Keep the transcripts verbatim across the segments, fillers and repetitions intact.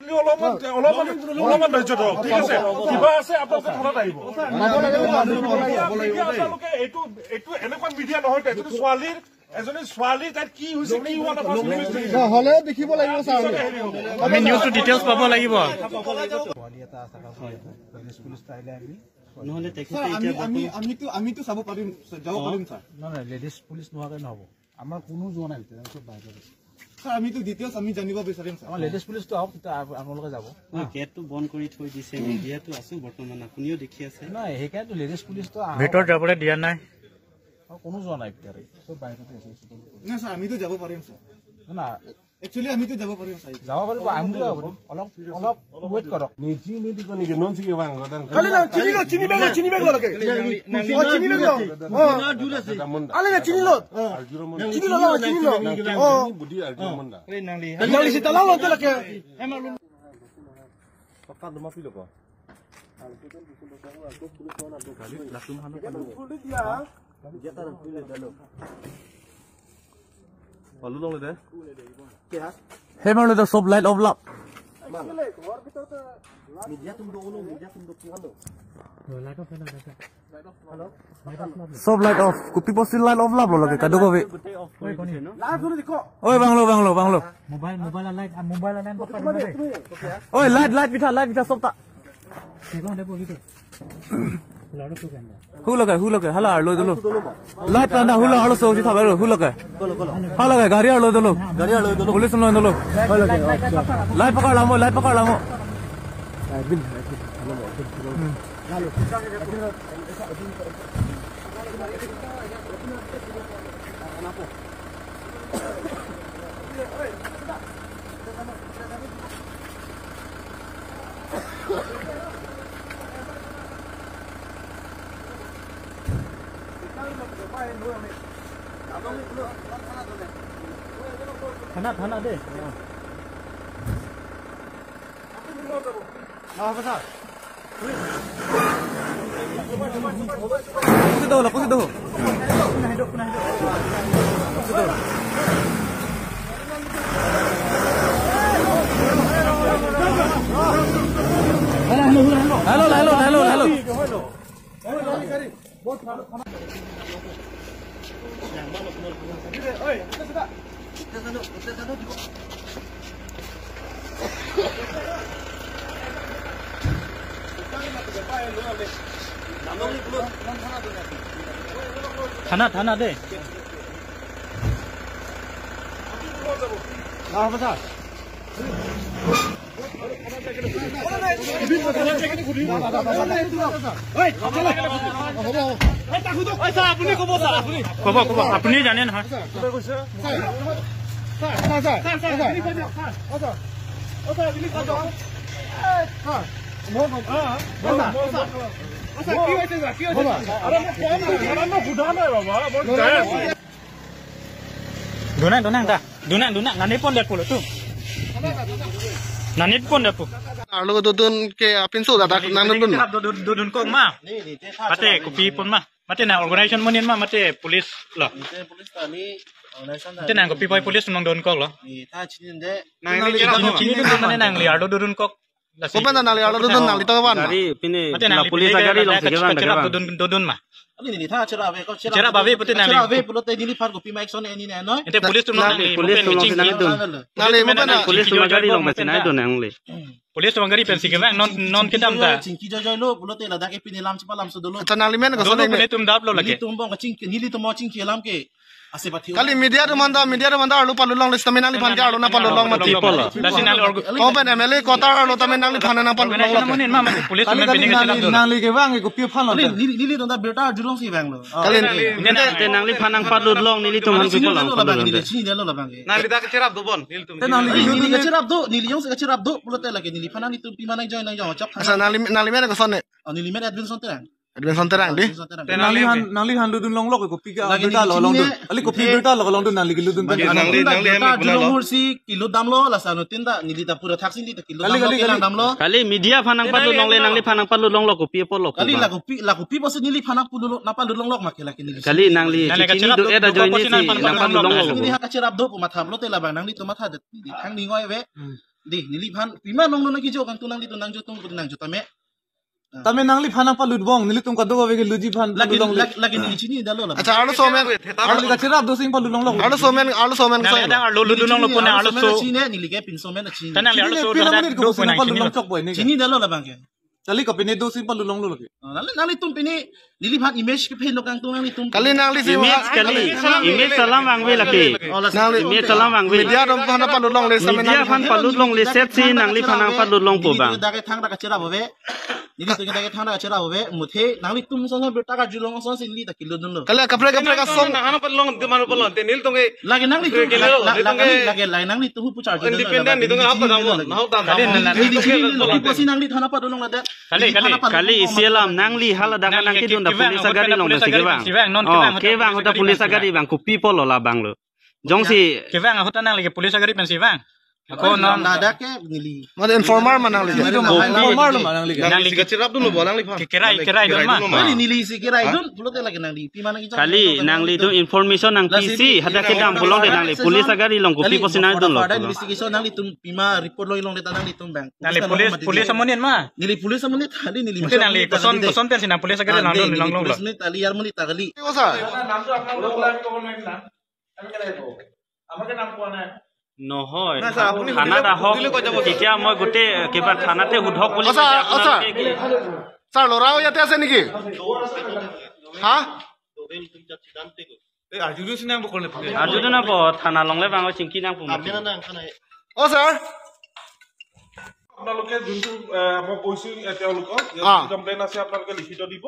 অলপমান, অলপমান, অলপমান ধৈৰ্য ধৰক, ঠিক আছে? কিবা আছে আপোনালোকে থানাত আহিব। মিডিয়া আপোনালোকে এইটো, এইটো এনেকুৱা মিডিয়া নহয়, এজনী ছোৱালীৰ, এজনী ছোৱালী তাত কি হৈছে, কি হোৱা নাই, ফাৰ্ষ্ট নিউজ দিছে। হ'লে দেখিব লাগিব, ছাৰ। পিছত হেৰি হ'ব। আমি নিউজটো ডিটেইলছ পাব লাগিব। ছোৱালী এটা আছে, লেডিজ পুলিচ এটা আহিলে আমি নহ'লে তেখেতে ছাৰ, আমি, এতিয়া আমি, বৰ্তমান আমিতো, আমিতো চাব পাৰিম, ছাৰ, যাব অ। পাৰিম, ছাৰ। নহয়, নহয়, লেডিজ পুলিচ নোহোৱাকৈ নহ'ব। আমাৰ কোনো যোৱা নাই, এতিয়া চব বাহিৰত আছে। ছাৰ, আমিতো ডিটেইলছ আমি জানিব বিচাৰিম, ছাৰ। আমাৰ লেডিজ পুলিচটো আহক, তেতিয়া আপ-, আপোনালোকে যাব। নহয়, গেটটো বন্ধ কৰি থৈ দিছে, মিডিয়াটো আছো বৰ্তমান, আপুনিও দেখি আছে। নাই, সেইকাৰণেতো লেডিজ পুলিচটো আহক। ভিতৰত যাবলৈ দিয়া নাই। আৰু কোনো যোৱা নাই ভিতৰে। চব বাহিৰতে আছে। নাই, ছাৰ, আমিতো যাব পাৰিম, ছাৰ। না, একচুৱেলি আমিতো যাব পাৰিম, ছাৰ। যাব পাৰিব, আমিতো যাব পাৰিম। অলপ, অলপ ৱেইট কৰক। Ni chini di ko ni ke non si ke bang ko dan. Kali na, chini lo, chini bag lo, chini bag lo lake. Oh, chini bag lo. Oh. Ada munda. Ale na chini lo. Arjuna munda. Chini lo, lo, chini lo. Nang Oh. Budi Arjuna munda. Nang lisi talang lo te lake. Pakat duma pilo ko. Palu long le de. He mang le de sob light off lap. Sob light off. Kopi pusi light off lap lo lake kadokave. Oi, bang lo, bang lo, bang lo. Mobile, mobile light, ah, mobile light pakar mare. Oi, light, light pitha, light pitha sob ta. Hu lake, hu lake, hala arlo dolo. Light ta na hu lo arlo so si thap lo, hu lake. Hala lake, gari arlo dolo. Gari arlo dolo. Police lo dolo. Light pakar lamo, light pakar lamo. Thana, thana de. Kusi do, kusi do. Hello, hello, hello, hello. Thana, thana de. ক'ব, ক'ব, আপুনি জানে নহয়। Donang, donang ta. Donang, donang. Nanit pon dia pulo tu. Nanit pon dia pu. Arlo dodun ke apinso ladak nangdodun. Dodun, dodun kok ma. Mate kopi pon ma. Mate na organization amonit ma, mate police lo. Mate police tani organization. Mate nang kopi pai police nangdodun kok lo. Ni ta chini de. Nang chini, chini, chini, nangli arlo dodun kok. Kopi na nangli arlo dodun, nangli tovan. Gari pine. Mate la nangli police pine agari ke long ladak sike bang, kachera bang. Dodun, dodun ma. Ani ni ta chera ave ko chera. Chera ave pute nangli. Chera ave pulote neli phan kopi ma action eni ne noi. Ente police atum nangli, police atum nangli dun. Nangli mo pena police atum agari long besi nangdun nangli. Police atum agari pensi ke bang non, non kedam ta. Chingki joy joy lo pulote ladak ke pine lam chepa lam so dolo. Acha nangli men ko dolo sone pine tum dap lo lake. Nelitum bong chingki, nelitum mo chingki alam ke. Ase pathi. Kali media atum anta, media atum anta arlo palut longle sitame nangliphan ke arlo nangpalut long mati. People. Lasi nang org- Kopen M L A kotar arlo tame nangliphan nangpalut long. Organization amonit ma, ma police atum pine ke nangli, nangli ke bang kopi phan lo. Neli, neli, nelitum ta birta arjulong si bang lo. Kali neli, neli, te nangliphan nangpalut long, nelitum han people lo. Neli chini lo bang. Nangli ta kacherap do bon. Te nangli neli kacherap do, neli jongsi kacherap do pulote lake neliphan nangtum pima nangjoin nangjong chap. Asa nangli, nangli men ko sone. Oh, neli men Edwinson Terang. Edwinson Terang di. Edwinson Terang. Nangliphan, nangliphan dodun long lo kopi ke birta lo long dun. Ali kopi birta lo long dun nangli ke lo dun. Nangli, nangli, nangli birta hem arjulong lo. Hursi kilo dam lo, lasa no tinda neli ta pura thaksi neli ta kilo dam lo, kali, kali, kali. Dam lo. Kali media phan nangpalut longle, nangliphan nangpalut long lo kopi apor lo. Kali la kopi, la kopi pusi neliphan nangpalut lo, nangpalut long lo ma ke lake neli. Kali nangli, nangli chini kacherap do, do, do, do, join kopi si nangphan nangpalut long lo. Neli ha kacherap do pu matha pulote labang nanglitum matha det. Neli thang ni ngoi ve. Dei, neliphan pima nong nona kijo kangtung, nanglitum nangjo tung, nangjotame. Tame nangliphan nangpalut bom, nelitum kadokave ke lutji aphan Lagi, palut longle. Lagi, lagi neli chinidetlo la. Accha, arloso amen. Nangli kachirap do si palut longlo. Arloso amen, arloso amen. Nangli adang arlo lutdun longlo pon, neli arloso amen arloso. Chinine, neli ke pinso amen chinine. Ta nangli arloso Chinine, hadak pini ke do pusi pon nangpalut nangchinilo. Longchok boi ne. Chinidetlo labang ke. Kali kapine do si palut longlo lake. Oh, nangli, nanglitum pini, neliphan image kephe lo kangtung nanglitum. Kali nanglisi Image ha- kali, image alam vangve lake. Oh, la Nangli Image alam vangve. Media atum aphan palut longle, samen Media nangli aphan palut longle set si nangliphan nangpalut longpo bang. Nelitum ke dak ke thangta kachirap ave. Nelitum ke dak ke thangta kachirap ave. Muthe nanglitum son son birta kajulong son si neli ta kilutdunlo. Kali kaprek kaprek ason. Nang ano palong, te mano palong, te nelitum ke Lagi nanglitum, Kali, la- la- lagi, lagi, lagi nanglitum hu puchar Independent, nelitum ke apa kamu? Mau tang Kali, kamu? nang- Neli chinilo, ipo si nangliphan nangpalut longledet. Kali, kali. Kali isi alam, nangli hala dak Nangli nangkedun ta kevang police ahut agari kana long police ta si agari kevang. Kevang, non Oh, kevang ahut kevang ta police police agari agari. Bang, kopi apotlo labang lo. Jongsi Kevang ahut ta nangli ke police agari pensi vang. Ako non. Ladak ke neli. Mane informer ma nangli ke? Neli do ma, informer lo ma nangli ke? Nangli Nangli ke kachirap dunlo bo, nangliphan. Ke kerai, kerai dun ma. Nangli neli si kerai dun, pulote lagi nangli. Pima nangli Kali, nanglitum information nangpi si, hadak kedam pulote nangli. Police agari long kopi apotsi nangdunlo. Investigation nanglitum pima report longledet nanglitum bang. Nangli police, police amonit ma. Neli police amonit, kali neli Mungkin nangli koson, koson pensi nang police agari Ah, nang dei, dun neli nang police longlo. Amonit, kali yar amonit ta kali. ঠিক আছে, ছাৰ। নামটো আপোনালোকৰ ওলাই ক'ব নোৱাৰিম না। আমি কেনেকে ক'ব? আমাকে নাম কোৱা নাই। নহয়, নাই, ছাৰ, আপুনি থানাত সুধিলে, আহক, সুধিলে কৈ যাব। তেতিয়া মই গোটেই কিবা থানাতে সোধক বুলি কৈছে আপোনালোকে কি? ছাৰ, ল'ৰাও ইয়াতে আছে নেকি? হা? এই আৰ্জুনে চিনি নাপাব ক'লে? আৰ্জুনে নাপাব, থানা লংলে বাং চিংকি নাং পুমা। অ, ছাৰ। আপোনালোকে যোনটো, এ, মই কৈছো, এ, তেওঁলোকক, ইয়াত অ। কমপ্লেইন আছে, আপোনালোকে লিখিত দিব।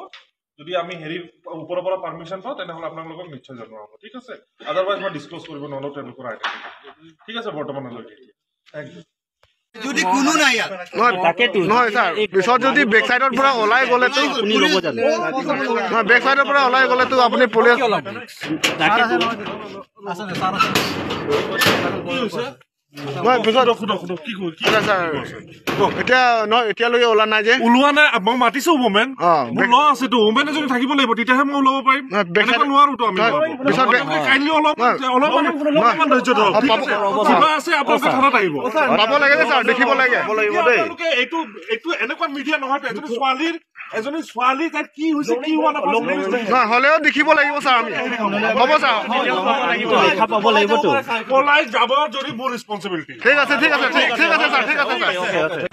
যদি আমি হেৰি ওপৰৰ পৰা পাৰ্মিশ্যন পাওঁ, তেনেহ'লে আপোনালোকক নিশ্চয় জনোৱা হ'ব, ঠিক আছে? আদাৰৱাইজ মই ডিছক্ল'জ কৰিব নোৱাৰো তেওঁলোকৰ আইডেণ্টিটি, ঠিক আছে? বৰ্তমানলৈকে, থেংক ইউ। যদি কোনো নাই ইয়াত। নহয়, তাকেতো। নহয় ছাৰ, পিছত যদি বেক চাইডৰ পৰা ওলাই গ'লেতো আপুনি ল'ব জানো? নহয়, বেক চাইডৰ পৰা ওলাই গ'লেতো আপুনি পুলিচ তাকেতো। নহয়, পিছত সোধক, সোধক, সোধক, কি কৈ, কি আচ্ছা, ছাৰ। কওক। এতিয়া নহয়, এতিয়ালৈকে ওলোৱা নাই যে। ওলোৱা নাই, মই মাতিছো ৱমেন। অ, মোৰ বেক- ল আছে তো, ৱমেন এজনী থাকিব লাগিব, তেতিয়াহে মই ওলাব পাৰিম। নহয়, বেক এনেকুৱা চাইড- নোৱাৰো তো আমি নহয়, ওলাব। পিছত বেক- আপোনালোকে কাইণ্ডলি অলপ, নহয়, অলপ মানে, নহয়, অলপমান ধৈৰ্য ধৰক, অ, ঠিক পাব, আছে? অ, কিবা আছে, আপোনালোকে অ, থানাত আহিব। পাব লাগে যে ছাৰ, দেখিব লাগে। এতিয়া আপোনালোকে এইটো, এইটো এনেকুৱা মিডিয়া নহয় তো, এজনী ছোৱালীৰ, এজনী ছোৱালী তাইৰ কি হৈছে, কি হোৱা নাই, নহয়, হ'লেও দেখিব লাগিব ছাৰ আমি। হ'ব ছাৰ। দেখা পাব লাগিবতো। পলাই যাব যদি মোৰ ৰেছপনচিবিলিটি। ঠিক আছে, ঠিক আছে, ঠিক, ঠিক আছে ছাৰ, ঠিক আছে sir.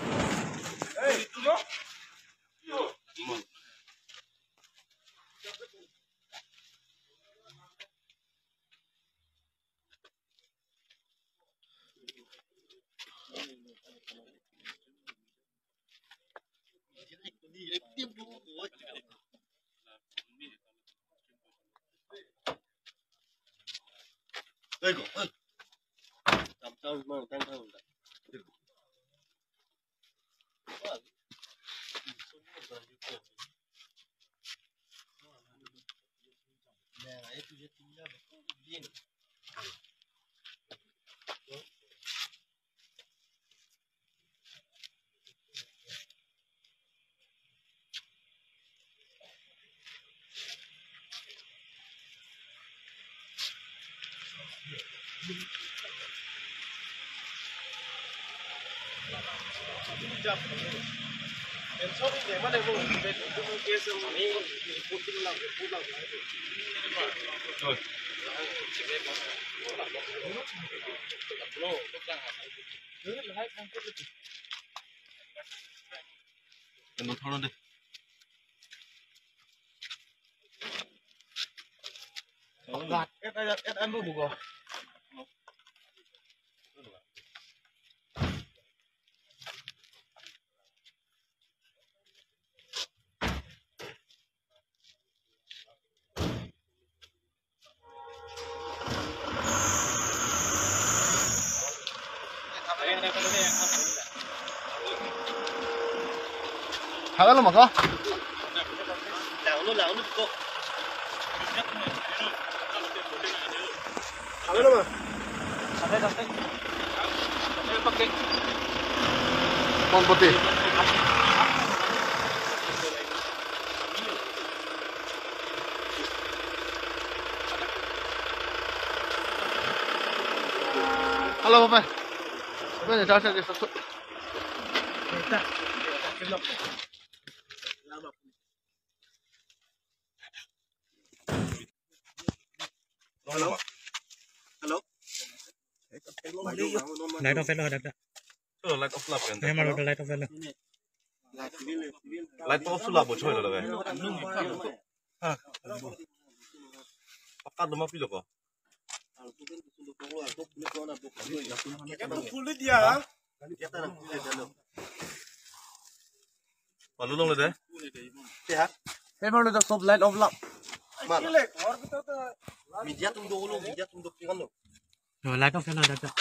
Halo, mako. Halo, ma. Konpoti. Halo, Bapak. Hello? Hello? Light off lo, dak dak. Oh, light off lap kan? Memang udah light off lo. Light off lap bo choi lo kan? Ha. Pakat doma pilo ko? Palu long le de. Memang udah sob light off lap. Media tum do lo, media tum do pingan lo. No, light off lo, dak dak.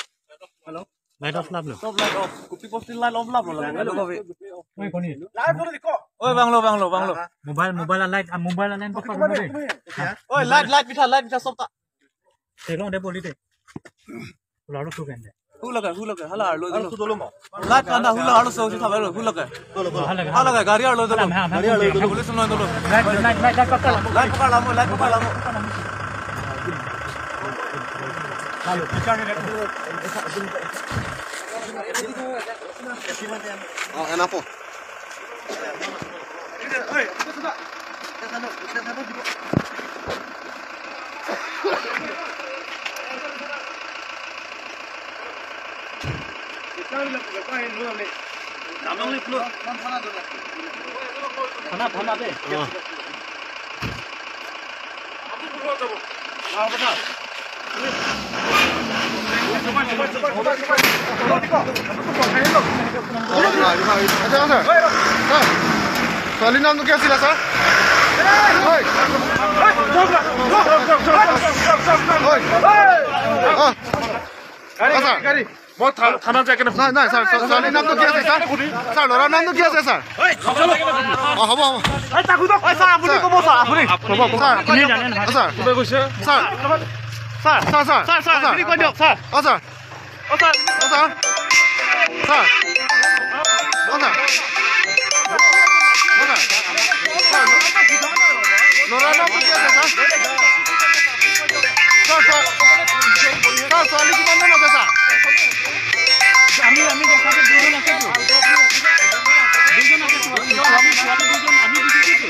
Hello? Light off lap lo. Sob light off. Kopi posti light off lap lo. Hello, kopi? Oi, koni? Light off lo diko. Oi, bang lo, bang lo, bang lo. Mobile, mobile light, ah, mobile light off lap lo de. Oi, light, light pitha, light pitha sob ta. Theklong de boli de. Hula lo tu kan de. Hula ka, hula ka, hala arlo dolo. Light kan da hula arlo so si thabar hula ka. Hala ka. Hala ka, gari arlo dolo. Gari arlo dolo. Police lo dolo. Light, light, light, light pakar. Light pakar lamo, light pakar lamo. Oh, enak po. Thana, thana de. আচ্ছা, আচ্ছা। হা? ছোৱালীৰ নামটো কি আছিলে, ছাৰ? হয়। হয়। অ। গাড়ী, আচ্ছা। গাড়ী। মই থা-, থানাত যাই কেনে নাই, নাই, ছাৰ, ছাৰ, ছোৱালীৰ নামটো কি আছে, ছাৰ? ছাৰ, ল'ৰাৰ নামটো কি আছে, ছাৰ? অ, হ'ব, হ'ব। এই, তাকো তো, এই, ছাৰ, আপুনি ছাৰ। ক'ব, ছাৰ, আপুনি। ছাৰ, আপুনি জানে নহয়। ছাৰ। কোনে কৈছে? Sir. Sir, sir, sir, sir, sir, sir. আপুনি কৈ দিয়ক, ছাৰ। অ, ছাৰ। অ, ছাৰ। অ, ছাৰ। ছাৰ। অ, ছাৰ। অ, ছাৰ। ছাৰ, ল'ৰাৰ নামটো কি আছে, ছাৰ? Sir, sir. ছাৰ, ছোৱালী কিমানজন আছে, ছাৰ? আমি, আমি দেখাতে দুজন আছে তো। দুজন আছে তো। ছোৱালী, ছোৱালী দুজন আমি দেখিছো তো।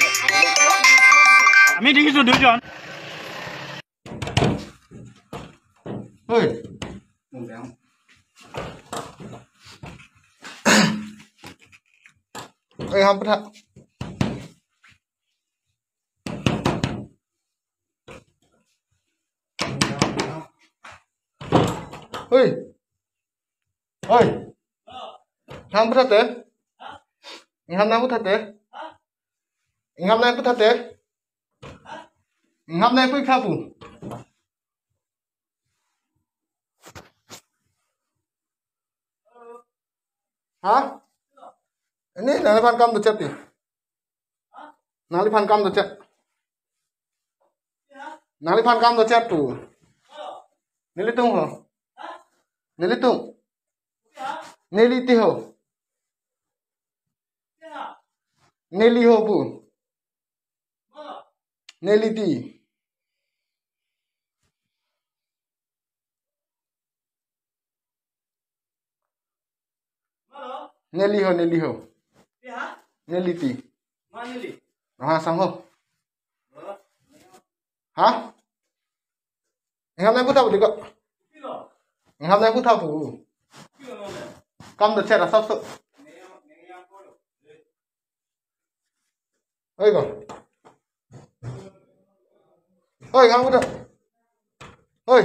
আমি দেখিছো দুজন। Oi. Oi, ham putha. Oi. Oi. Ham putha te. Ham nang putha te. Ham nang putha te. Ham nang pui khapu. Ha? Ini nangliphan kam dochet ti. Nangliphan kam dochet. Nangliphan kam dochet tu. Nelitum ho. Nelitum. Neli ti ho. Neli ho pu. Neli ti. Neli ho, neli ho. Neli ti. Rohang Asang ho. Ha? Ingham nang putha pu diko. Ingham nang putha pu. Kam dochet asap so. Oi ko. Oi, ingham putha. Oi.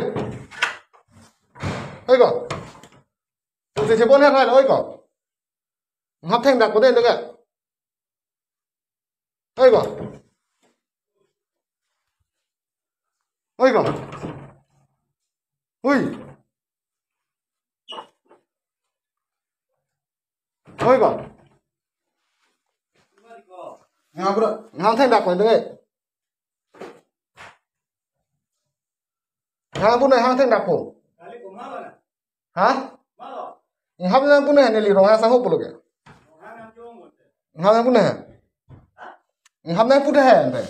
Oi ko. Pu si si bon hai, oi ko. Ingham thengdak ko de dega. Oi ko. Oi ko. Oi. Oi ko. Ingham putha, ingham thengdak ko de. Ingham putha, ingham thengdak ko. Ha? Ingham nang putha neli Rohang Asang ho pulo ke. Ingham nang putha. Ingham nang putha ante.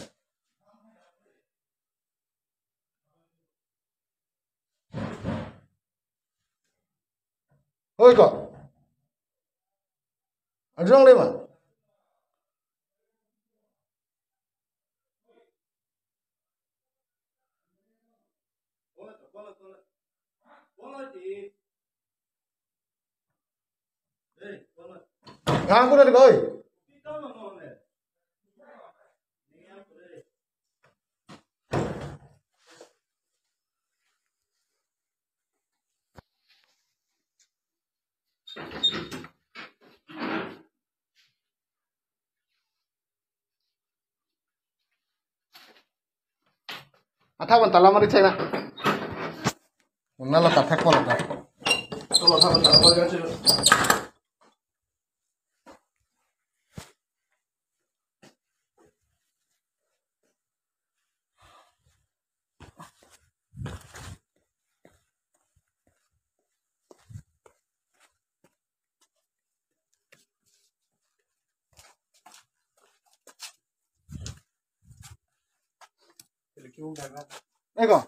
Hoi ko. Arjulongle ma. Ngang kuda di koi. Atha ban tala mari chena. Unna la kathak ko la. Eko.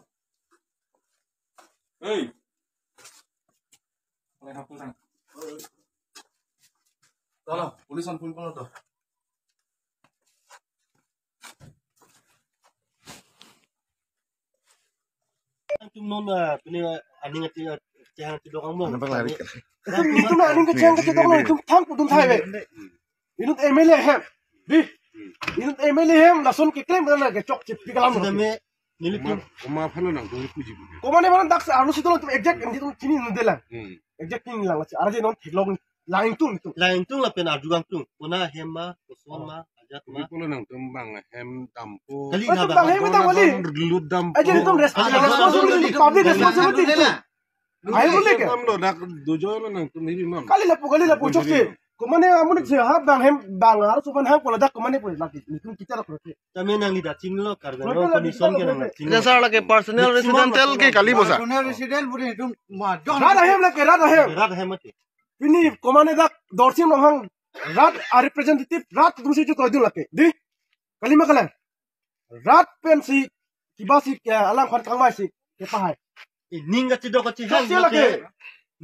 Hey. Tala, police an phone kono to. Tum non, ah, pini, ah, aning ati, ah, chehang ati dokang mo. Ano bang lari? Itum, itum aning kachehang ati dokang, itum thang putum thai be. Inut M L A hem. Di. Inut M L A hem, lason keklem na kechok chip di kalam. Sida me, nelitum. Koma, koma phalo nang, tu puji puji. Koma ne mana dak sa, anu situ itum exact, itum chini nu delang. Hmm. Exact chini lang, arje non theklong. Langtung, tung. Langtung lapen arjulangtung. Kona hem ma, koson ma, ajat ma. Kuli pulo nangtum bang hem dampo. Kali. Nangtum na bang bang hem dampo, kali. Lut dampo. Aja nangtum res-, ah, responsibility, responsibility, public responsibility. Ayo, boleh ke? Damlo, dak dojo lo nangtum hibi mam. Kali lapu, kali lapu, chok si. Koma ne amun si ha bang hem, bang harus supan hem kola dak koma ne pun lagi. Nangtum kita rak lagi. Tame nangli dak chinilo, Karbi Anglong condition ke nang chinilo. Jasa lagi personal residential ke kali bosa. Personal resident budi nangtum ma don. Rat ahem lagi, rat ahem. Rat ahem mati. Pini koma ne dak Dorsing Ronghang rat a representative rat atum si chukoi dun lake. Di? Kali ma kalang. Rat pensi kiba si ke alam khan kangmai si kepahai. Ining kachidok kachihang. Kachidok lake.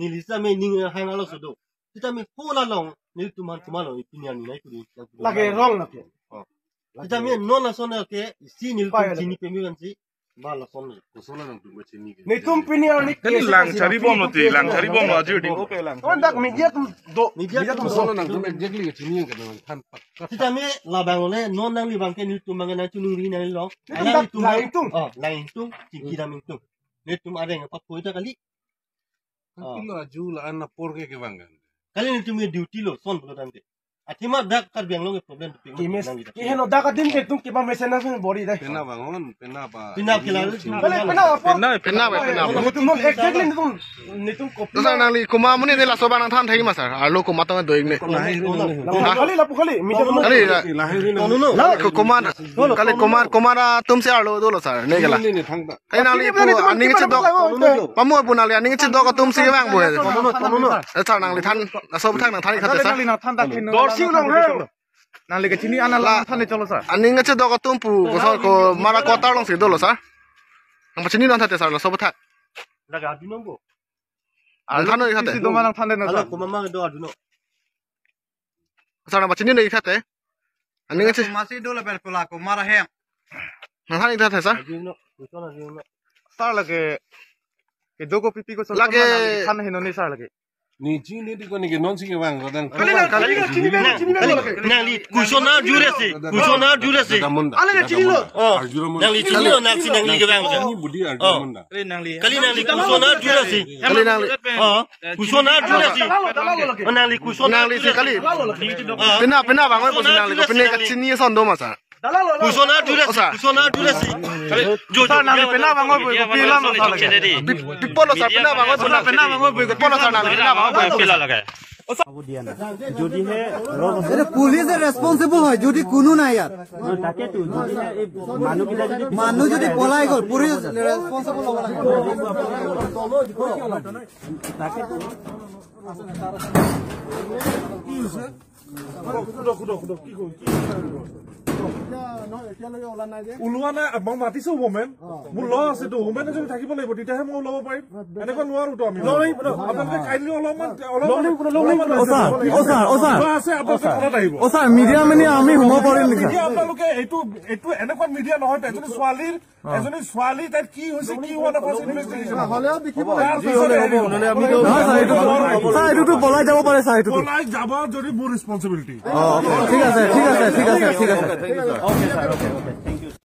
Neli same ining hang alo sudo. Sitame hala long nelitum han kumalo ipini ani nai kuri. Lake wrong lake. Oh. Sitame non lason lake isi nelitum chini pemi kan si. Ba lason le. Koson nangtum chini ke. Netum pini ani kali lang chari bom lo ti, lang chari bom lo ajur di. Oke lang. Kon dak media atum do, media atum do. Koson nangtum exactly ke chini ke nang than pak. Sitame labang le non nangli bang ke nelitum bang nang chunung ri nanglo. Netum dak langtung. Oh, langtung, chingki dam ingtung. Netum areng apa poi ta kali. Kan pilo aju la an apor ke kevang kan. Kali netum duty lo, son pulo tangte. Athema dak Karbi Anglong ke problem tu ping. Kimes, nang kita. Kiheno dak adim ke tum kiba mesen nang bori dai. Pena bangon, pena ba. Pena kilal. Kali pena apa? Pena, pena ba, pena ba. Netum non exactly netum, netum kopi. Sir, nangli koma amonit ne laso abang nangthan thai ma sir? Arlo koma tong doing ne. Lapu kali, lapu kali. Media atum. Kali la. Kali ko-, koma, kali koma, koma atum si arlo dolo sir. Ne kala. Ne, ne, thang ta. Kali nangli pu aning chedok. Pamu pu nangli aning chedok atum si vang bo. Eh, sir, nangli than, laso aputhak nangthan ik tha sir. Dorsing Ronghang. Nangli kachini ana la than cholo sir. Aning chedok atum pu koson ko mara kotar along si dolo sir. Nangpachini non tha sir laso aputhak. Laga adu nong bo. Nangthan ik tha. Si do ma nangthan na sir. Koma ma do adu no. Sir nangpachini non ik tha. Aning che. Masi do lapen pula ko mara hem. Nangthan ik tha sir. Adu no, adu no. Sir lake. Kedo kopi pi koson lake. Than heno ne sir lake. Ni chini di ko ni ke non si kevang ko dan. Kali na, kali na, chini na, chini na. Nangli question arjure si, question arjure si. Damon da. Ale na chini lo. Oh. Arjure mon. Nangli chini lo, nang si nangli kevang. Ni budi arjure mon da. Kali nangli. Kali nangli question arjure si. Kali nangli. Oh. Question arjure si. Dalalo, dalalo lake. Oh, nangli question. Nangli si kali. Dalalo lake. Oh. Pena, pena bang oi, question nangli ko pena kachini son do ma sir. Dalalo, dalalo. Question arjure si, oh, sir. Question arjure si. Jo, jo, sir, nangli pena bang oi, ko pilam sir lake. Pi-, people lo sir, pena bang oi, sir, pena bang oi, people lo sir, nangli pena bang oi, pila lage. এইটো পুলিচে ৰেছপন্সিবল হয় যদি কোনো নাই ইয়াত। তাকেতো, যদিহে এই মানুহকেইটা যদি মানুহ যদি পলাই গ'ল, পুলিচ ৰেছপন্সিবল হ'ব লাগে। তাকেতো। সোধক, সোধক, সোধক, কি কয়? কি কয়? এতিয়া নহয়, এতিয়ালৈকে ওলা নাই যে। ওলোৱা নাই, মই মাতিছো ৱমেন। অ। মোৰ ল আছেতো, ৱমেন এজনী থাকিব লাগিব, তেতিয়াহে মই ওলাব পাৰিম। অ, এনেকুৱা নোৱাৰোতো আমি। আপোনালোকে কাইলৈ অলপমান, অলপমান, অলপমান অ, ছাৰ, অ, ছাৰ, অ, ছাৰ। ল আছে, আপোনালোকে ঘৰত আহিব। অ, ছাৰ, মিডিয়া মানে আমি সোমাব পাৰিম নেকি? মিডিয়া আপোনালোকে এইটো, এইটো এনেকুৱা মিডিয়া নহয়, এজনী ছোৱালীৰ, এজনী ছোৱালী তাইৰ কি হৈছে, কি হোৱা নাই, ফাৰ্ষ্ট ইনভেষ্টিগেশ্যন। হ'লেও দেখিব তাৰ লাগিব। পিছত হেৰি হ'ব। নহয়, ছাৰ, এইটোতো, ছাৰ, এইটোতো পলাই যাব পাৰে, ছাৰ, এইটোতো। পলাই যাব যদি মোৰ ৰেছপনচিবিলিটি। অ, ঠিক আছে, ঠিক আছে, ঠিক আছে, ঠিক আছে।